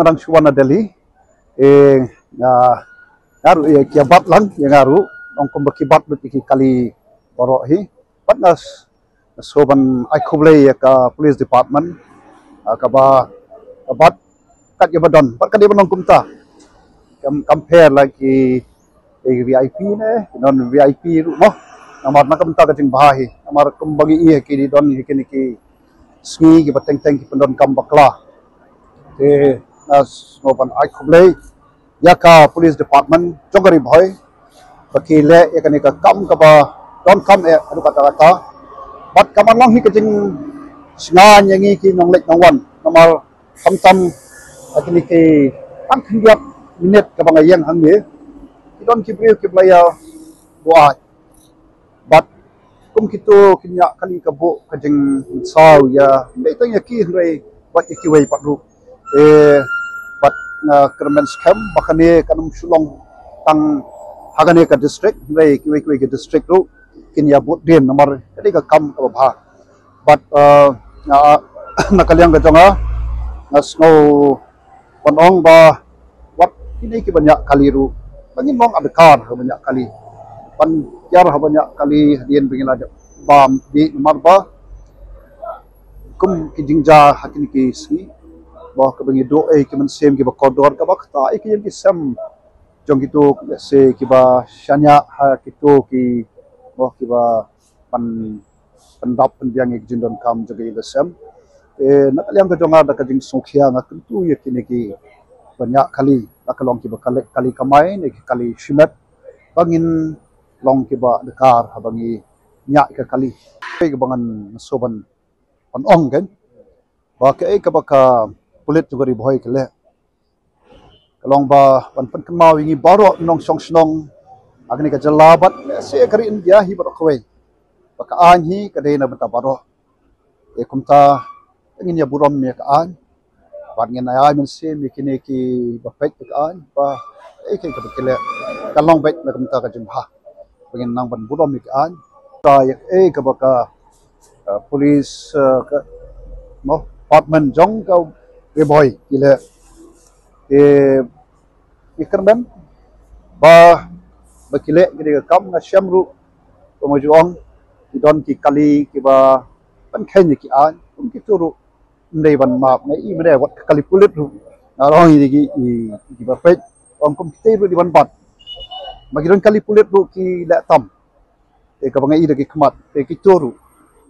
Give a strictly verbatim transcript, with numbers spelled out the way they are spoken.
Lang shuwa na Delhi. E, nga, nga ruh, e, ki bat lang, ïa nga ruh. Nong kumba ki bat lut ki kali baroh hi. Bat nga s-, so ban ai khublei ïa ka police department. Ah, kaba, ka bat, kat ïa ba don. Bat kat ïa ba don kumta. Kam, compare like ki, ki V I P ne, non V I P ruh mo. Namar na kumta ka jingbha hi. Namar kumba ngi ïa ki di don hi kini ki sngi ki ba teng teng ki pyndonkam bakla. Te nga sngewbha ban ai khublei ïa ka police department jong ka Ri Bhoi ba ki leh ïa kane ka kam kaba donkam eh haduh katta katta. Bad ka man long hi ka jingsngewsih ïa ngi ki nongleit nongwan namar khamtam ha kine ki tang khyndiat minit kaba nga ïeng hangne ki don ki briew ki ba la ïa buaid. Bad kum kito ki ñiah kali ka buh ka jingsaw ïa, ym dei tang ïa ki hynrei bad ïa kiwei pat ruh. Eh, bad nga kyrmen skhem ba kane kan ym shu long tang ha kane ka district hynrei kiwei kiwei ki district ruh kin ïa bud dien namar ka dei ka kam kaba bha. Bad, eh, nga, na ka liang ka jong nga, nga sngew ban ong ba wat kine ki ba ñiah kali ruh ba ngin long adkar ha ba ñiah kali, ban kiar ha ba ñiah kali hadien ba ngin la dep bam di namar ba kum ki jingjia ha kine ki sngi ba ka ba ngi duh ei ki mynsiem ki ba kordor kaba kata ei ki ïing ki sem jong kito se ki ba shaniah ha kito ki ba ki ba pan pyndap pynbiang ïa ki jingdonkam jong ki ïing ki sem. Eh, na ka liang ka jong nga da ka jingsngewkhia nga kyntu ïa kine ki ba ñiah kali, la ka long ki ba kali, kali kamai ne ki kali shimet, ba ngin long ki ba adkar ha ba ngi ñiah ka kali. Ka ba ngan sngewbha ban ong kan ba kaei kaba ka pulit jong ka Ri Bhoi ka leh ka long ba ban pynkynmaw ïa ngi baroh nongshong shnong ha kane ka jylla bad lehse ka ri India hi baroh kawei ba ka aiñ hi ka dei na bynta baroh. Te kumta ngin ïa burom ïa ka aiñ bad ngin ïa ai mynsiem ïa kine ki ba peit ïa ka aiñ ba ei kaei kaba ki leh kan long beit na kumta ka jingbha. Ba ngin nang ban burom ïa ka aiñ. Ta ïa ei kaba ka, eh, police, eh, ka, mo, department jong ka Ri Bhoi ki leh. Te ki kyrmen ba ba ki leh ki dei ka kam, nga shem ruh ba ma ju ong ki don ki kali ki ba ban kheiñ ïa ki aiñ kum kito ruh. Ym dei ban map ngai i mynne wat ka kali pulit ruh nga ong ïa ki, i, ki ba peit ong kum kito ruh di ban bat. Ma ki don kali pulit ruh ki leh tam. Te kaba ngai i da ki khmat te kito ruh